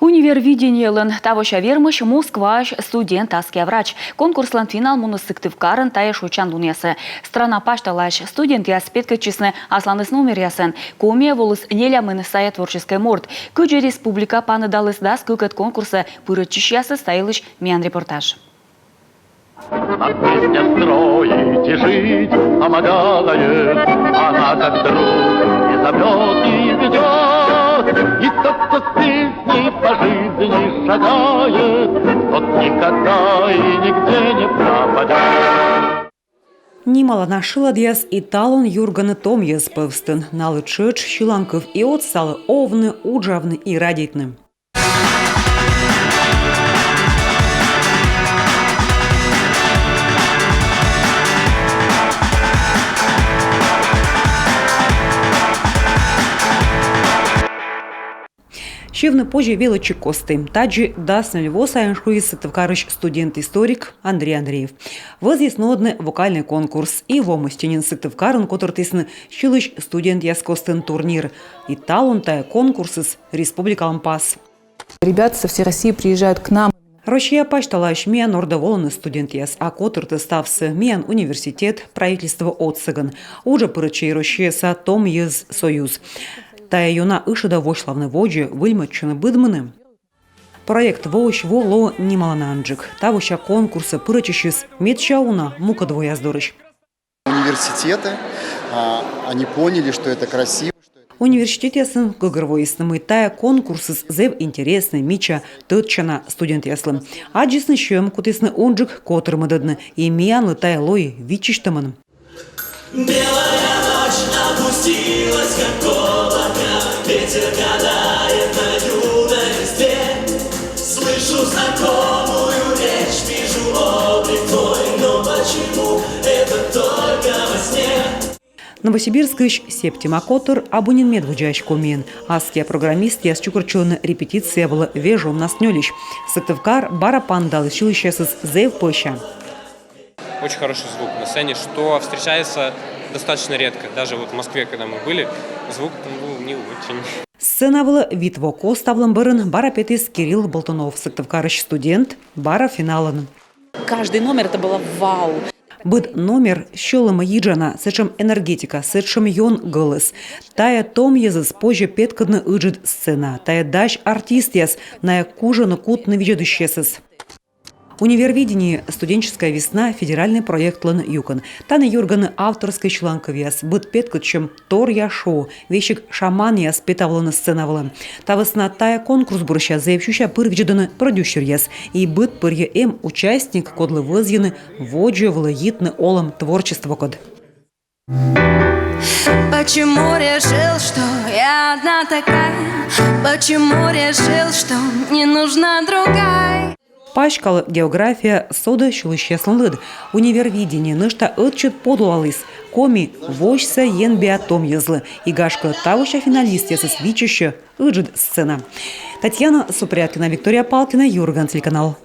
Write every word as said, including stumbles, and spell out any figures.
Универвидениелӧн тавося вермысь — Москваысь студент, аскиа врач. Конкурслӧн финал муніс Сыктывкарын тайӧ шойччан лунъясӧ. Страна пасьталаысь студентъяс петкӧдчисны асланыс номеръясӧн. Комиӧ воліс нелямын сайӧ творческӧй морт. Кыдзи республика паныдаліс дас кыкӧд конкурсӧ пырӧдчысьясӧс, та йылысь миян репортаж. Она песня строить и жить помогает, она как друг и зовет, и ведет. И тот, кто с песней по жизни шагает, тот никогда и нигде не пропадет. Нималана шыладъяс и талун юргӧны том йӧз пӧвстын. Налы тшӧтш сьыланкыв и отсалы овны, уджавны и радейтны. Сьывны позьӧ велӧдчиг костӧ. Тадзи дас нёль во сайын шуис Сыктывкарысь студент-историк Андрей Андреев. Вӧзйис нуӧдны вокальнӧй конкурс, и во мысти нин Сыктывкарын котыртісны сьылысь студентъяс костын турнир. И талун тайӧ конкурсыс республикалӧн пас. Ребята со всей России приезжают к нам. Россия пасьталаысь миян ордӧ волӧны студентъяс, а котыртӧ ставсӧ миян университет, правительство отсӧгӧн. Уджӧ пырӧдчӧ и Россияса том йӧз союз. Тайӧ ёна ышӧдӧ восьлавны водзӧ, выльмӧдчыны, быдмыны. Проект воысь во лоӧ нималана анджык. Тавося конкурсӧ пырӧдчысьыс медся уна мукӧд вояс дорысь. Университеты, а, они поняли, что это красиво. Университетъясын гӧгӧрвоисны, мый тайӧ конкурсыс зэв интереснӧй, мича, тӧдчана студентъяслы. Аддзисны сьӧм, кутісны унджык котырмӧдӧдны, и миянлы тайӧ лои виччысьтӧмӧн. Белая ночь опустилась, как облако. Ветер гадает на юной листве. Слышу знакомую речь, вижу облик твой. Но почему это только во сне? Новосибирскысь Септима котыр абу нин медводдзаысь Комиын. Аскиа программистъяс чукӧртчылӧны репетиция вылӧ вежоннас нёльысь. Сыктывкар бара паныдаліс сьылысьясӧс зэв пӧся. Очень хороший звук на сцене, что встречается достаточно редко. Даже вот в Москве, когда мы были, звук там был не очень. Сцена вылӧ вит во кос ставлӧм бӧрын бара петіс Кирилл Болтунов, Сыктывкарысь студент, бара финалын. Каждый номер это было вау. Быд номер сьӧлӧмӧ йиджана, сэтшӧм энергетика, сэтшӧм ён гӧлӧс. Тайӧ том йӧзӧс позьӧ петкӧдны ыджыд сценаӧ. Тайӧ дась артистъяс, найӧ кужӧны кутны видзӧдысьясӧс. Универвидение «Студенческая весна» федеральнӧй проектлӧн юкӧн. Тані юргӧны авторскӧй сьыланкывъяс, быд петкӧдчӧм торъя шоу, весиг шаманъяс петавлӧны сцена вылӧ. Та вӧсна тайӧ конкурс бӧрся зэв сюся пыр видзӧдӧны продюсеръяс. И быд пӧрйӧ эм участник, кодлы вӧзйӧны водзӧ вылӧ йитны олӧм творчествокӧд. Почему решил, что я одна такая? Почему решил, что не нужна другая? Паськалӧ география, содӧ сьылысьяслӧн лыд. Универвидение нӧшта ӧтчыд подулаліс Коми восьса енбиа том йӧзлы. И гашкӧ, тавося финалистъясӧс виччысьӧ ыджыд сцена. Татьяна Супряткина, Виктория Палкина, «Юрган» телеканал.